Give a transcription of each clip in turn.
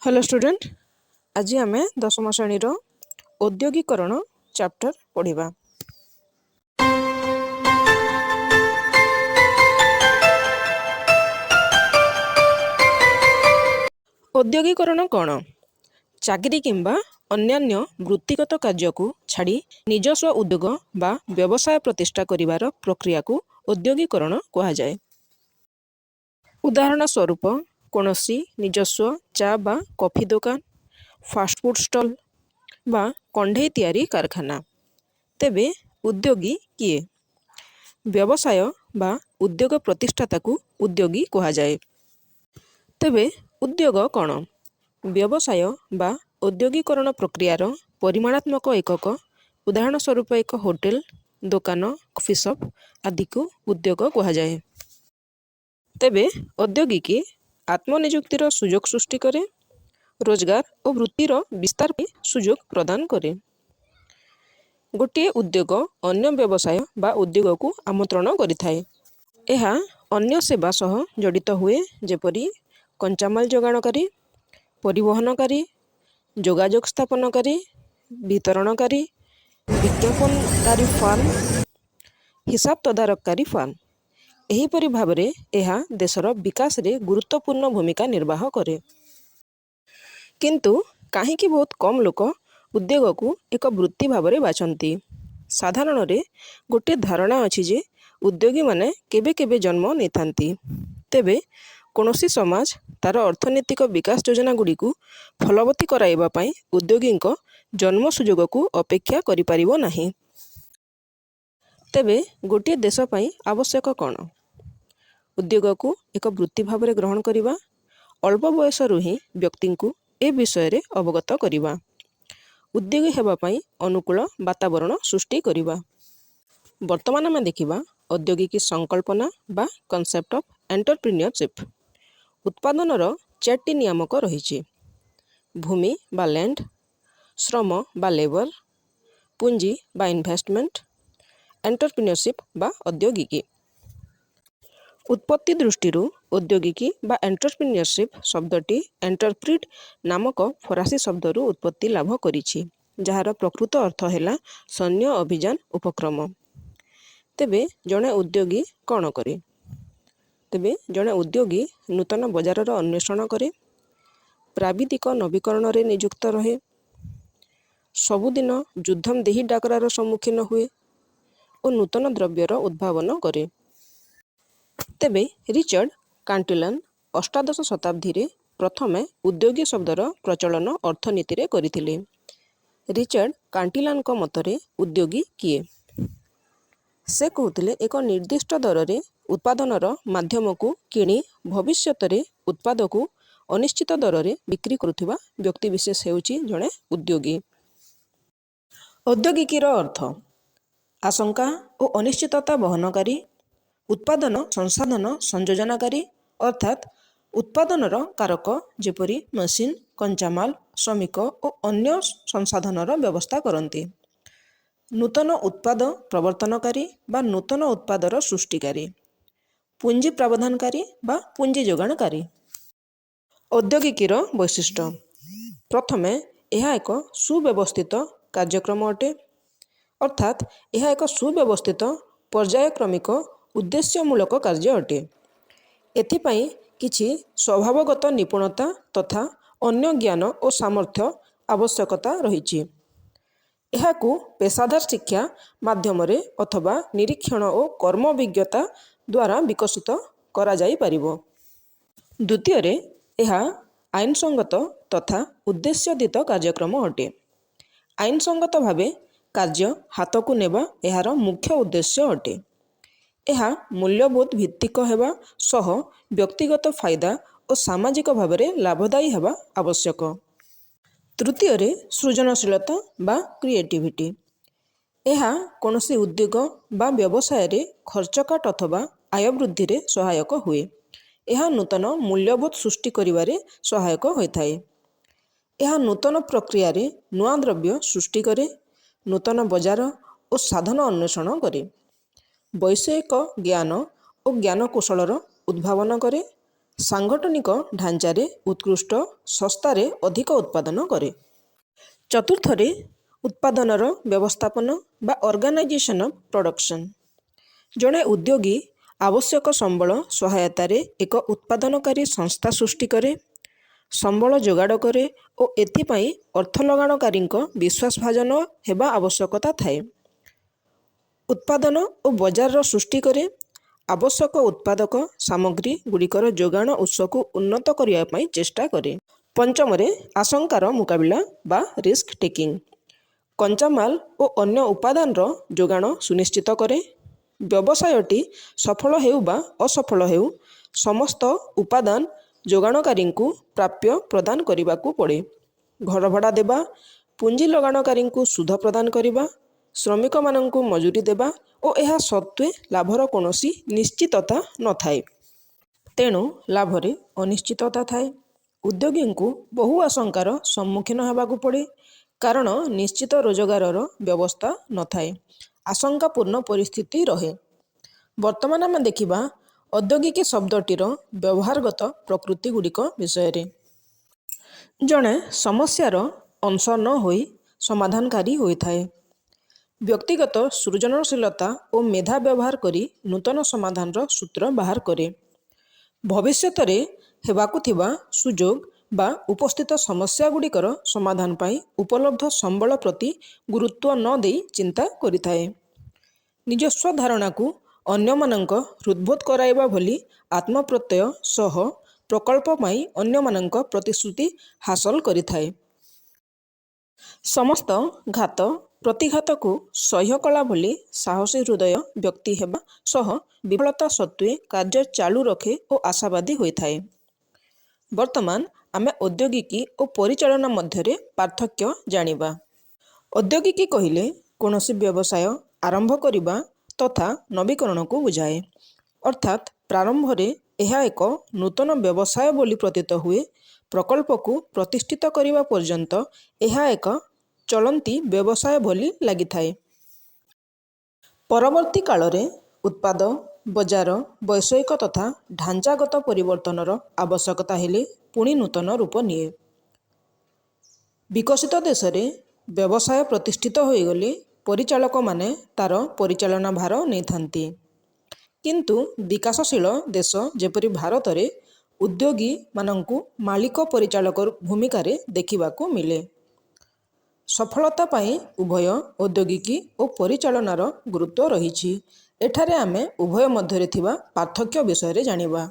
Hello student, ଆଜି ଆମେ ଦଶମ ଶ୍ରେଣୀର ଔଦ୍ୟୋଗିକରଣ ଚାପ୍ଟର ପଢ଼ିବା। ଔଦ୍ୟୋଗିକରଣ କ'ଣ? ଚାକିରି କିମ୍ବା ଅନ୍ୟାନ୍ୟ ବୃତ୍ତିଗତ କାର୍ଯ୍ୟକୁ ଛାଡ଼ି ନିଜସ୍ୱ ଉଦ୍ୟୋଗ ବା ବ୍ୟବସାୟ ପ୍ରତିଷ୍ଠା କରିବାର ପ୍ରକ୍ରିୟାକୁ ଔଦ୍ୟୋଗିକରଣ କୁହାଯାଏ। ଉଦାହରଣ ସ୍ୱରୂପ, କୌଣସି ନିଜସ୍ୱ ଚା ବା କଫି ଦୋକାନ, ଫାଷ୍ଟଫୁଡ୍ ଷ୍ଟଲ୍ ବା କଣ୍ଢେଇ ତିଆରି କାରଖାନା। ତେବେ ଉଦ୍ୟୋଗୀ କିଏ? ବ୍ୟବସାୟ ବା ଉଦ୍ୟୋଗ ପ୍ରତିଷ୍ଠାତାକୁ ଉଦ୍ୟୋଗୀ କୁହାଯାଏ। ତେବେ ଉଦ୍ୟୋଗ କ'ଣ? ବ୍ୟବସାୟ ବା ଔଦ୍ୟୋଗିକରଣ ପ୍ରକ୍ରିୟାର ପରିମାଣାତ୍ମକ ଏକକ, ଉଦାହରଣ ସ୍ୱରୂପ ଏକ ହୋଟେଲ, ଦୋକାନ, କଫି ସପ୍ ଆଦିକୁ ଉଦ୍ୟୋଗ କୁହାଯାଏ। ତେବେ ଔଦ୍ୟୋଗିକୀ ଆତ୍ମନିଯୁକ୍ତିର ସୁଯୋଗ ସୃଷ୍ଟି କରେ, ରୋଜଗାର ଓ ବୃତ୍ତିର ବିସ୍ତାର ପାଇଁ ସୁଯୋଗ ପ୍ରଦାନ କରେ। ଗୋଟିଏ ଉଦ୍ୟୋଗ ଅନ୍ୟ ବ୍ୟବସାୟ ବା ଉଦ୍ୟୋଗକୁ ଆମନ୍ତ୍ରଣ କରିଥାଏ। ଏହା ଅନ୍ୟ ସେବା ସହ ଜଡ଼ିତ ହୁଏ, ଯେପରି କଞ୍ଚାମାଲ ଯୋଗାଣକାରୀ, ପରିବହନକାରୀ, ଯୋଗାଯୋଗ ସ୍ଥାପନକାରୀ, ବିତରଣକାରୀ, ବିଜ୍ଞାପନକାରୀ ଫାର୍ମ, ହିସାବ ତଦାରଖକାରୀ ଫାର୍ମ। ଏହିପରି ଭାବରେ ଏହା ଦେଶର ବିକାଶରେ ଗୁରୁତ୍ୱପୂର୍ଣ୍ଣ ଭୂମିକା ନିର୍ବାହ କରେ। କିନ୍ତୁ କାହିଁକି ବହୁତ କମ୍ ଲୋକ ଉଦ୍ୟୋଗକୁ ଏକ ବୃତ୍ତି ଭାବରେ ବାଛନ୍ତି? ସାଧାରଣରେ ଗୋଟିଏ ଧାରଣା ଅଛି ଯେ ଉଦ୍ୟୋଗୀମାନେ କେବେ କେବେ ଜନ୍ମ ନେଇଥାନ୍ତି। ତେବେ କୌଣସି ସମାଜ ତା'ର ଅର୍ଥନୈତିକ ବିକାଶ ଯୋଜନାଗୁଡ଼ିକୁ ଫଳବତୀ କରାଇବା ପାଇଁ ଉଦ୍ୟୋଗୀଙ୍କ ଜନ୍ମ ସୁଯୋଗକୁ ଅପେକ୍ଷା କରିପାରିବ ନାହିଁ। ତେବେ ଗୋଟିଏ ଦେଶ ପାଇଁ ଆବଶ୍ୟକ କ'ଣ? ଉଦ୍ୟୋଗକୁ ଏକ ବୃତ୍ତି ଭାବରେ ଗ୍ରହଣ କରିବା, ଅଳ୍ପ ବୟସରୁ ହିଁ ବ୍ୟକ୍ତିଙ୍କୁ ଏ ବିଷୟରେ ଅବଗତ କରିବା, ଉଦ୍ୟୋଗୀ ହେବା ପାଇଁ ଅନୁକୂଳ ବାତାବରଣ ସୃଷ୍ଟି କରିବା। ବର୍ତ୍ତମାନ ଆମେ ଦେଖିବା ଔଦ୍ୟୋଗିକ ସଂକଳ୍ପନା ବା କନସେପ୍ଟ ଅଫ୍ ଏଣ୍ଟରପ୍ରିନିୟରସିପ୍। ଉତ୍ପାଦନର ଚାରିଟି ନିୟାମକ ରହିଛି: ଭୂମି ବା ଲ୍ୟାଣ୍ଡ, ଶ୍ରମ ବା ଲେବର, ପୁଞ୍ଜି ବା ଇନଭେଷ୍ଟମେଣ୍ଟ, ଏଣ୍ଟରପ୍ରିନିୟରସିପ୍ ବା ଔଦ୍ୟୋଗିକୀ। ଉତ୍ପତ୍ତି ଦୃଷ୍ଟିରୁ ଔଦ୍ୟୋଗିକୀ ବା ଏଣ୍ଟରପ୍ରିନିୟରସିପ୍ ଶବ୍ଦଟି ଏଣ୍ଟରପ୍ରିଡ୍ ନାମକ ଫରାସୀ ଶବ୍ଦରୁ ଉତ୍ପତ୍ତି ଲାଭ କରିଛି, ଯାହାର ପ୍ରକୃତ ଅର୍ଥ ହେଲା ସୈନ୍ୟ ଅଭିଯାନ ଉପକ୍ରମ। ତେବେ ଜଣେ ଉଦ୍ୟୋଗୀ କ'ଣ କରେ? ତେବେ ଜଣେ ଉଦ୍ୟୋଗୀ ନୂତନ ବଜାରର ଅନ୍ୱେଷଣ କରେ, ପ୍ରାବିଧିକ ନବୀକରଣରେ ନିଯୁକ୍ତ ରହେ, ସବୁଦିନ ଯୁଦ୍ଧଂ ଦେହି ଡାକରାର ସମ୍ମୁଖୀନ ହୁଏ ଓ ନୂତନ ଦ୍ରବ୍ୟର ଉଦ୍ଭାବନ କରେ। ତେବେ ରିଚାର୍ଡ କାଣ୍ଟିଲନ୍ 18 ଶତାବ୍ଦୀରେ ପ୍ରଥମେ ଉଦ୍ୟୋଗୀ ଶବ୍ଦର ପ୍ରଚଳନ ଅର୍ଥନୀତିରେ କରିଥିଲେ। ରିଚାର୍ଡ କାଣ୍ଟିଲାନଙ୍କ ମତରେ ଉଦ୍ୟୋଗୀ କିଏ? ସେ କହୁଥିଲେ, ଏକ ନିର୍ଦ୍ଦିଷ୍ଟ ଦରରେ ଉତ୍ପାଦନର ମାଧ୍ୟମକୁ କିଣି ଭବିଷ୍ୟତରେ ଉତ୍ପାଦକୁ ଅନିଶ୍ଚିତ ଦରରେ ବିକ୍ରି କରୁଥିବା ବ୍ୟକ୍ତିବିଶେଷ ହେଉଛି ଜଣେ ଉଦ୍ୟୋଗୀ। ଔଦ୍ୟୋଗିକୀର ଅର୍ଥ ଆଶଙ୍କା ଓ ଅନିଶ୍ଚିତତା ବହନକାରୀ, ଉତ୍ପାଦନ ସଂସାଧନ ସଂଯୋଜନାକାରୀ, ଅର୍ଥାତ୍ ଉତ୍ପାଦନର କାରକ ଯେପରି ମେସିନ୍, କଞ୍ଚାମାଲ, ଶ୍ରମିକ ଓ ଅନ୍ୟ ସଂସାଧନର ବ୍ୟବସ୍ଥା କରନ୍ତି, ନୂତନ ଉତ୍ପାଦ ପ୍ରବର୍ତ୍ତନକାରୀ ବା ନୂତନ ଉତ୍ପାଦର ସୃଷ୍ଟିକାରୀ, ପୁଞ୍ଜି ପ୍ରାବଧାନକାରୀ ବା ପୁଞ୍ଜି ଯୋଗାଣକାରୀ। ଔଦ୍ୟୋଗିକୀର ବୈଶିଷ୍ଟ୍ୟ: ପ୍ରଥମେ, ଏହା ଏକ ସୁବ୍ୟବସ୍ଥିତ କାର୍ଯ୍ୟକ୍ରମ ଅଟେ, ଅର୍ଥାତ୍ ଏହା ଏକ ସୁବ୍ୟବସ୍ଥିତ, ପର୍ଯ୍ୟାୟକ୍ରମିକ, ଉଦ୍ଦେଶ୍ୟମୂଳକ କାର୍ଯ୍ୟ ଅଟେ। ଏଥିପାଇଁ କିଛି ସ୍ୱଭାବଗତ ନିପୁଣତା ତଥା ଅନ୍ୟ ଜ୍ଞାନ ଓ ସାମର୍ଥ୍ୟ ଆବଶ୍ୟକତା ରହିଛି। ଏହାକୁ ପେସାଦାର ଶିକ୍ଷା ମାଧ୍ୟମରେ ଅଥବା ନିରୀକ୍ଷଣ ଓ କର୍ମାଭିଜ୍ଞତା ଦ୍ୱାରା ବିକଶିତ କରାଯାଇପାରିବ। ଦ୍ୱିତୀୟରେ, ଏହା ଆଇନସଙ୍ଗତ ତଥା ଉଦ୍ଦେଶ୍ୟୋଦିତ କାର୍ଯ୍ୟକ୍ରମ ଅଟେ। ଆଇନସଙ୍ଗତ ଭାବେ କାର୍ଯ୍ୟ ହାତକୁ ନେବା ଏହାର ମୁଖ୍ୟ ଉଦ୍ଦେଶ୍ୟ ଅଟେ। ଏହା ମୂଲ୍ୟବୋଧ ଭିତ୍ତିକ ହେବା ସହ ବ୍ୟକ୍ତିଗତ ଫାଇଦା ଓ ସାମାଜିକ ଭାବରେ ଲାଭଦାୟୀ ହେବା ଆବଶ୍ୟକ। ତୃତୀୟରେ, ସୃଜନଶୀଳତା ବା କ୍ରିଏଟିଭିଟି। ଏହା କୌଣସି ଉଦ୍ୟୋଗ ବା ବ୍ୟବସାୟରେ ଖର୍ଚ୍ଚକାଟ ଅଥବା ଆୟ ବୃଦ୍ଧିରେ ସହାୟକ ହୁଏ। ଏହା ନୂତନ ମୂଲ୍ୟବୋଧ ସୃଷ୍ଟି କରିବାରେ ସହାୟକ ହୋଇଥାଏ। ଏହା ନୂତନ ପ୍ରକ୍ରିୟାରେ ନୂଆ ଦ୍ରବ୍ୟ ସୃଷ୍ଟି କରେ, ନୂତନ ବଜାର ଓ ସାଧନ ଅନ୍ୱେଷଣ କରେ, ବୈଷୟିକ ଜ୍ଞାନ ଓ ଜ୍ଞାନକୌଶଳର ଉଦ୍ଭାବନ କରେ। ସାଂଗଠନିକ ଢାଞ୍ଚାରେ ଉତ୍କୃଷ୍ଟ, ଶସ୍ତାରେ ଅଧିକ ଉତ୍ପାଦନ କରେ। ଚତୁର୍ଥରେ ଉତ୍ପାଦନର ବ୍ୟବସ୍ଥାପନ ବା ଅର୍ଗାନାଇଜେସନ୍ ଅଫ୍ ପ୍ରଡକ୍ସନ୍। ଜଣେ ଉଦ୍ୟୋଗୀ ଆବଶ୍ୟକ ସମ୍ବଳ ସହାୟତାରେ ଏକ ଉତ୍ପାଦନକାରୀ ସଂସ୍ଥା ସୃଷ୍ଟି କରେ, ସମ୍ବଳ ଯୋଗାଡ଼ କରେ ଓ ଏଥିପାଇଁ ଅର୍ଥ ଲଗାଣକାରୀଙ୍କ ବିଶ୍ୱାସଭାଜନ ହେବା ଆବଶ୍ୟକତା ଥାଏ। ଉତ୍ପାଦନ ଓ ବଜାରର ସୃଷ୍ଟି କରେ। ଆବଶ୍ୟକ ଉତ୍ପାଦକ ସାମଗ୍ରୀ ଗୁଡ଼ିକର ଯୋଗାଣ ଉତ୍ସକୁ ଉନ୍ନତ କରିବା ପାଇଁ ଚେଷ୍ଟା କରେ। ପଞ୍ଚମରେ ଆଶଙ୍କାର ମୁକାବିଲା ବା ରିସ୍କ ଟେକିଂ। କଞ୍ଚାମାଲ ଓ ଅନ୍ୟ ଉପାଦାନର ଯୋଗାଣ ସୁନିଶ୍ଚିତ କରେ। ବ୍ୟବସାୟଟି ସଫଳ ହେଉ ବା ଅସଫଳ ହେଉ, ସମସ୍ତ ଉପାଦାନ ଯୋଗାଣକାରୀଙ୍କୁ ପ୍ରାପ୍ୟ ପ୍ରଦାନ କରିବାକୁ ପଡ଼େ। ଘର ଭଡ଼ା ଦେବା, ପୁଞ୍ଜି ଲଗାଣକାରୀଙ୍କୁ ସୁଧ ପ୍ରଦାନ କରିବା, ଶ୍ରମିକମାନଙ୍କୁ ମଜୁରୀ ଦେବା ଓ ଏହା ସତ୍ତ୍ୱେ ଲାଭର କୌଣସି ନିଶ୍ଚିତତା ନଥାଏ। ତେଣୁ ଲାଭରେ ଅନିଶ୍ଚିତତା ଥାଏ। ଉଦ୍ୟୋଗୀଙ୍କୁ ବହୁ ଆଶଙ୍କାର ସମ୍ମୁଖୀନ ହେବାକୁ ପଡ଼େ, କାରଣ ନିଶ୍ଚିତ ରୋଜଗାରର ବ୍ୟବସ୍ଥା ନଥାଏ, ଆଶଙ୍କାପୂର୍ଣ୍ଣ ପରିସ୍ଥିତି ରହେ। ବର୍ତ୍ତମାନ ଆମେ ଦେଖିବା ଔଦ୍ୟୋଗିକୀ ଶବ୍ଦଟିର ବ୍ୟବହାରଗତ ପ୍ରକୃତି ଗୁଡ଼ିକ ବିଷୟରେ। ଜଣେ ସମସ୍ୟାର ଅଂଶ ନ ହୋଇ ସମାଧାନକାରୀ ହୋଇଥାଏ। ବ୍ୟକ୍ତିଗତ ସୃଜନଶୀଳତା ଓ ମେଧା ବ୍ୟବହାର କରି ନୂତନ ସମାଧାନର ସୂତ୍ର ବାହାର କରେ। ଭବିଷ୍ୟତରେ ହେବାକୁ ଥିବା ସୁଯୋଗ ବା ଉପସ୍ଥିତ ସମସ୍ୟାଗୁଡ଼ିକର ସମାଧାନ ପାଇଁ ଉପଲବ୍ଧ ସମ୍ବଳ ପ୍ରତି ଗୁରୁତ୍ୱ ନ ଦେଇ ଚିନ୍ତା କରିଥାଏ। ନିଜସ୍ୱ ଧାରଣାକୁ ଅନ୍ୟମାନଙ୍କ ହୃଦବୋଧ କରାଇବା ଭଳି ଆତ୍ମପ୍ରତ୍ୟୟ ସହ ପ୍ରକଳ୍ପ ପାଇଁ ଅନ୍ୟମାନଙ୍କ ପ୍ରତିଶ୍ରୁତି ହାସଲ କରିଥାଏ। ସମସ୍ତ ଘାତ ପ୍ରତିଘାତକୁ ସହ୍ୟ କଲା ଭଳି ସାହସୀ ହୃଦୟ ବ୍ୟକ୍ତି ହେବା ସହ ବିଫଳତା ସତ୍ତ୍ୱେ କାର୍ଯ୍ୟ ଚାଲୁ ରଖେ ଓ ଆଶାବାଦୀ ହୋଇଥାଏ। ବର୍ତ୍ତମାନ ଆମେ ଔଦ୍ୟୋଗିକୀ ଓ ପରିଚାଳନା ମଧ୍ୟରେ ପାର୍ଥକ୍ୟ ଜାଣିବା। ଔଦ୍ୟୋଗିକୀ କହିଲେ କୌଣସି ବ୍ୟବସାୟ ଆରମ୍ଭ କରିବା ତଥା ନବୀକରଣକୁ ବୁଝାଏ। ଅର୍ଥାତ୍ ପ୍ରାରମ୍ଭରେ ଏହା ଏକ ନୂତନ ବ୍ୟବସାୟ ବୋଲି ପ୍ରତୀତ ହୁଏ। ପ୍ରକଳ୍ପକୁ ପ୍ରତିଷ୍ଠିତ କରିବା ପର୍ଯ୍ୟନ୍ତ ଏହା ଏକ ଚଳନ୍ତି ବ୍ୟବସାୟ ଭଳି ଲାଗିଥାଏ। ପରବର୍ତ୍ତୀ କାଳରେ ଉତ୍ପାଦ, ବଜାର, ବୈଷୟିକ ତଥା ଢାଞ୍ଚାଗତ ପରିବର୍ତ୍ତନର ଆବଶ୍ୟକତା ହେଲେ ପୁଣି ନୂତନ ରୂପ ନିଏ। ବିକଶିତ ଦେଶରେ ବ୍ୟବସାୟ ପ୍ରତିଷ୍ଠିତ ହୋଇଗଲେ ପରିଚାଳକମାନେ ତା'ର ପରିଚାଳନା ଭାର ନେଇଥାନ୍ତି। କିନ୍ତୁ ବିକାଶଶୀଳ ଦେଶ ଯେପରି ଭାରତରେ ଉଦ୍ୟୋଗୀମାନଙ୍କୁ ମାଲିକ ପରିଚାଳକ ଭୂମିକାରେ ଦେଖିବାକୁ ମିଳେ। ସଫଳତା ପାଇଁ ଉଭୟ ଔଦ୍ୟୋଗିକୀ ଓ ପରିଚାଳନାର ଗୁରୁତ୍ୱ ରହିଛି। ଏଠାରେ ଆମେ ଉଭୟ ମଧ୍ୟରେ ଥିବା ପାର୍ଥକ୍ୟ ବିଷୟରେ ଜାଣିବା।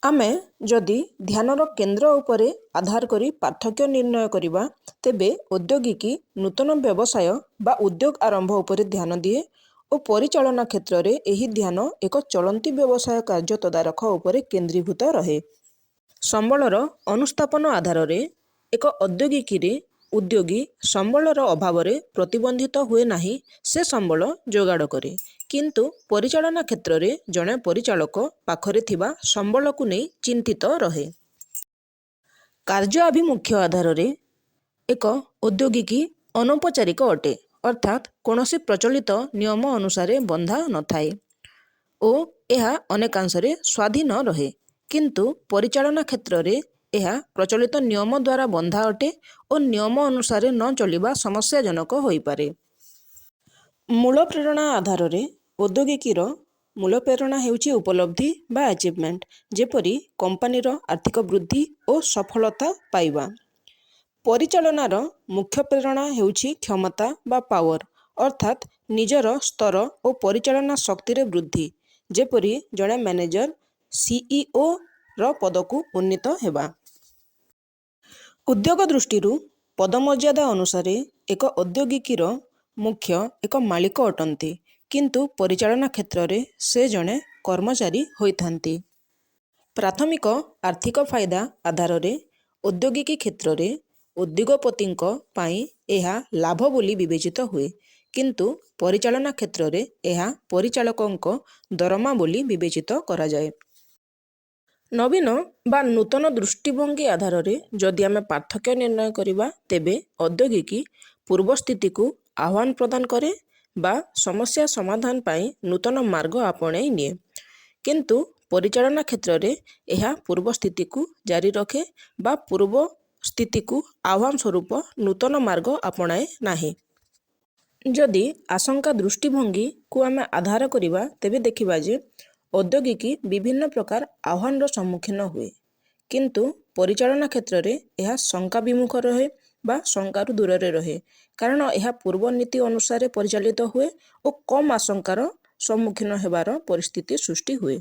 ଆମେ ଯଦି ଧ୍ୟାନର କେନ୍ଦ୍ର ଉପରେ ଆଧାର କରି ପାର୍ଥକ୍ୟ ନିର୍ଣ୍ଣୟ କରିବା, ତେବେ ଔଦ୍ୟୋଗିକୀ ନୂତନ ବ୍ୟବସାୟ ବା ଉଦ୍ୟୋଗ ଆରମ୍ଭ ଉପରେ ଧ୍ୟାନ ଦିଏ ଓ ପରିଚାଳନା କ୍ଷେତ୍ରରେ ଏହି ଧ୍ୟାନ ଏକ ଚଳନ୍ତି ବ୍ୟବସାୟ କାର୍ଯ୍ୟ ତଦାରଖ ଉପରେ କେନ୍ଦ୍ରୀଭୂତ ରହେ। ସମ୍ବଳର ଅନୁସ୍ଥାପନ ଆଧାରରେ ଏକ ଔଦ୍ୟୋଗିକୀରେ ଉଦ୍ୟୋଗୀ ସମ୍ବଳର ଅଭାବରେ ପ୍ରତିବନ୍ଧିତ ହୁଏ ନାହିଁ, ସେ ସମ୍ବଳ ଯୋଗାଡ଼ କରେ। କିନ୍ତୁ ପରିଚାଳନା କ୍ଷେତ୍ରରେ ଜଣେ ପରିଚାଳକ ପାଖରେ ଥିବା ସମ୍ବଳକୁ ନେଇ ଚିନ୍ତିତ ରହେ। କାର୍ଯ୍ୟ ଆଭିମୁଖ୍ୟ ଆଧାରରେ ଏକ ଔଦ୍ୟୋଗିକୀ ଅନୌପଚାରିକ ଅଟେ, ଅର୍ଥାତ୍ କୌଣସି ପ୍ରଚଳିତ ନିୟମ ଅନୁସାରେ ବନ୍ଧା ନଥାଏ ଓ ଏହା ଅନେକାଂଶରେ ସ୍ୱାଧୀନ ରହେ। କିନ୍ତୁ ପରିଚାଳନା କ୍ଷେତ୍ରରେ ଏହା ପ୍ରଚଳିତ ନିୟମ ଦ୍ୱାରା ବନ୍ଧା ଅଟେ ଓ ନିୟମ ଅନୁସାରେ ନ ଚଳିବା ସମସ୍ୟାଜନକ ହୋଇପାରେ। ମୂଳ ପ୍ରେରଣା ଆଧାରରେ ଔଦ୍ୟୋଗିକୀର ମୂଳ ପ୍ରେରଣା ହେଉଛି ଉପଲବ୍ଧି ବା ଆଚିଭମେଣ୍ଟ, ଯେପରି କମ୍ପାନୀର ଆର୍ଥିକ ବୃଦ୍ଧି ଓ ସଫଳତା ପାଇବା। ପରିଚାଳନାର ମୁଖ୍ୟ ପ୍ରେରଣା ହେଉଛି କ୍ଷମତା ବା ପାୱାର, ଅର୍ଥାତ୍ ନିଜର ସ୍ତର ଓ ପରିଚାଳନା ଶକ୍ତିରେ ବୃଦ୍ଧି, ଯେପରି ଜଣେ ମ୍ୟାନେଜର ସିଇଓର ପଦକୁ ଉନ୍ନୀତ ହେବା। ଉଦ୍ୟୋଗ ଦୃଷ୍ଟିରୁ ପଦମର୍ଯ୍ୟାଦା ଅନୁସାରେ ଏକ ଔଦ୍ୟୋଗିକୀର ମୁଖ୍ୟ ଏକ ମାଲିକ ଅଟନ୍ତି, କିନ୍ତୁ ପରିଚାଳନା କ୍ଷେତ୍ରରେ ସେ ଜଣେ କର୍ମଚାରୀ ହୋଇଥାନ୍ତି। ପ୍ରାଥମିକ ଆର୍ଥିକ ଫାଇଦା ଆଧାରରେ ଔଦ୍ୟୋଗିକୀ କ୍ଷେତ୍ରରେ ଉଦ୍ୟୋଗପତିଙ୍କ ପାଇଁ ଏହା ଲାଭ ବୋଲି ବିବେଚିତ ହୁଏ, କିନ୍ତୁ ପରିଚାଳନା କ୍ଷେତ୍ରରେ ଏହା ପରିଚାଳକଙ୍କ ଦରମା ବୋଲି ବିବେଚିତ କରାଯାଏ। ନବୀନ ବା ନୂତନ ଦୃଷ୍ଟିଭଙ୍ଗୀ ଆଧାରରେ ଯଦି ଆମେ ପାର୍ଥକ୍ୟ ନିର୍ଣ୍ଣୟ କରିବା, ତେବେ ଔଦ୍ୟୋଗିକୀ ପୂର୍ବ ସ୍ଥିତିକୁ ଆହ୍ୱାନ ପ୍ରଦାନ କରେ ବା ସମସ୍ୟା ସମାଧାନ ପାଇଁ ନୂତନ ମାର୍ଗ ଆପଣେଇ ନିଏ, କିନ୍ତୁ ପରିଚାଳନା କ୍ଷେତ୍ରରେ ଏହା ପୂର୍ବ ସ୍ଥିତିକୁ ଜାରି ରଖେ ବା ପୂର୍ବ ସ୍ଥିତିକୁ ଆହ୍ୱାନ ସ୍ୱରୂପ ନୂତନ ମାର୍ଗ ଆପଣାଏ ନାହିଁ। ଯଦି ଆଶଙ୍କା ଦୃଷ୍ଟିଭଙ୍ଗୀକୁ ଆମେ ଆଧାର କରିବା, ତେବେ ଦେଖିବା ଯେ ଔଦ୍ୟୋଗିକୀ ବିଭିନ୍ନ ପ୍ରକାର ଆହ୍ୱାନର ସମ୍ମୁଖୀନ ହୁଏ, କିନ୍ତୁ ପରିଚାଳନା କ୍ଷେତ୍ରରେ ଏହା ଶଙ୍କା ବିମୁଖ ରହେ ବା ଶଙ୍କାରୁ ଦୂରରେ ରହେ, କାରଣ ଏହା ପୂର୍ବ ନୀତି ଅନୁସାରେ ପରିଚାଳିତ ହୁଏ ଓ କମ୍ ଆଶଙ୍କାର ସମ୍ମୁଖୀନ ହେବାର ପରିସ୍ଥିତି ସୃଷ୍ଟି ହୁଏ।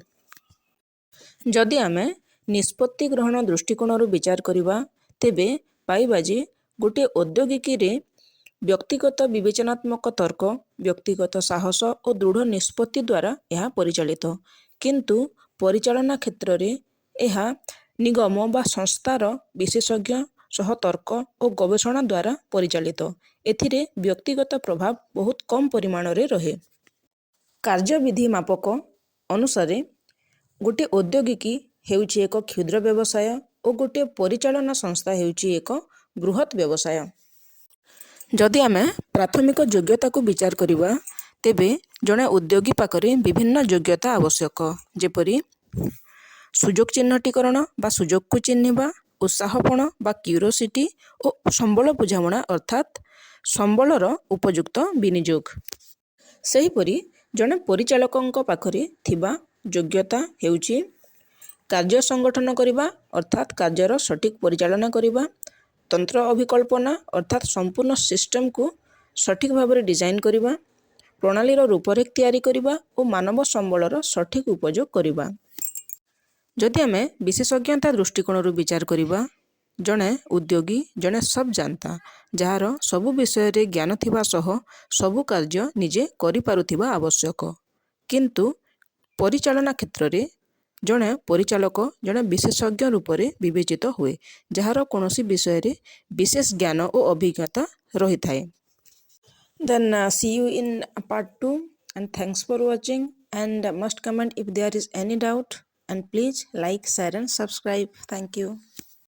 ଯଦି ଆମେ ନିଷ୍ପତ୍ତି ଗ୍ରହଣ ଦୃଷ୍ଟିକୋଣରୁ ବିଚାର କରିବା, ତେବେ ପାଇବା ଯେ ଗୋଟିଏ ଔଦ୍ୟୋଗିକୀରେ ବ୍ୟକ୍ତିଗତ ବିବେଚନାତ୍ମକ ତର୍କ, ବ୍ୟକ୍ତିଗତ ସାହସ ଓ ଦୃଢ଼ ନିଷ୍ପତ୍ତି ଦ୍ୱାରା ଏହା ପରିଚାଳିତ, କିନ୍ତୁ ପରିଚାଳନା କ୍ଷେତ୍ରରେ ଏହା ନିଗମ ବା ସଂସ୍ଥାର ବିଶେଷଜ୍ଞ ସହ ତର୍କ ଓ ଗବେଷଣା ଦ୍ୱାରା ପରିଚାଳିତ। ଏଥିରେ ବ୍ୟକ୍ତିଗତ ପ୍ରଭାବ ବହୁତ କମ୍ ପରିମାଣରେ ରହେ। କାର୍ଯ୍ୟବିଧି ମାପକ ଅନୁସାରେ ଗୋଟିଏ ଔଦ୍ୟୋଗିକୀ ହେଉଛି ଏକ କ୍ଷୁଦ୍ର ବ୍ୟବସାୟ ଓ ଗୋଟିଏ ପରିଚାଳନା ସଂସ୍ଥା ହେଉଛି ଏକ ବୃହତ୍ ବ୍ୟବସାୟ। ଯଦି ଆମେ ପ୍ରାଥମିକ ଯୋଗ୍ୟତାକୁ ବିଚାର କରିବା, ତେବେ ଜଣେ ଉଦ୍ୟୋଗୀ ପାଖରେ ବିଭିନ୍ନ ଯୋଗ୍ୟତା ଆବଶ୍ୟକ, ଯେପରି ସୁଯୋଗ ଚିହ୍ନଟୀକରଣ ବା ସୁଯୋଗକୁ ଚିହ୍ନିବା, ଉତ୍ସାହପଣ ବା କ୍ୟୁରିଓସିଟି ଓ ସମ୍ବଳ ବୁଝାମଣା, ଅର୍ଥାତ୍ ସମ୍ବଳର ଉପଯୁକ୍ତ ବିନିଯୋଗ। ସେହିପରି ଜଣେ ପରିଚାଳକଙ୍କ ପାଖରେ ଥିବା ଯୋଗ୍ୟତା ହେଉଛି କାର୍ଯ୍ୟ ସଂଗଠନ କରିବା, ଅର୍ଥାତ୍ କାର୍ଯ୍ୟର ସଠିକ୍ ପରିଚାଳନା କରିବା, ତନ୍ତ୍ର ଅଭିକଳ୍ପନା, ଅର୍ଥାତ୍ ସମ୍ପୂର୍ଣ୍ଣ ସିଷ୍ଟମକୁ ସଠିକ୍ ଭାବରେ ଡିଜାଇନ୍ କରିବା, ପ୍ରଣାଳୀର ରୂପରେଖ ତିଆରି କରିବା ଓ ମାନବ ସମ୍ବଳର ସଠିକ୍ ଉପଯୋଗ କରିବା। ଯଦି ଆମେ ବିଶେଷଜ୍ଞତା ଦୃଷ୍ଟିକୋଣରୁ ବିଚାର କରିବା, ଜଣେ ଉଦ୍ୟୋଗୀ ଜଣେ ସବଜାନ୍ତା, ଯାହାର ସବୁ ବିଷୟରେ ଜ୍ଞାନ ଥିବା ସହ ସବୁ କାର୍ଯ୍ୟ ନିଜେ କରିପାରୁଥିବା ଆବଶ୍ୟକ, କିନ୍ତୁ ପରିଚାଳନା କ୍ଷେତ୍ରରେ ଜଣେ ପରିଚାଳକ ଜଣେ ବିଶେଷଜ୍ଞ ରୂପରେ ବିବେଚିତ ହୁଏ, ଯାହାର କୌଣସି ବିଷୟରେ ବିଶେଷ ଜ୍ଞାନ ଓ ଅଭିଜ୍ଞତା ରହିଥାଏ। Then see you in part 2 and thanks for watching and must comment if there is any doubt and please like, share and subscribe. Thank you.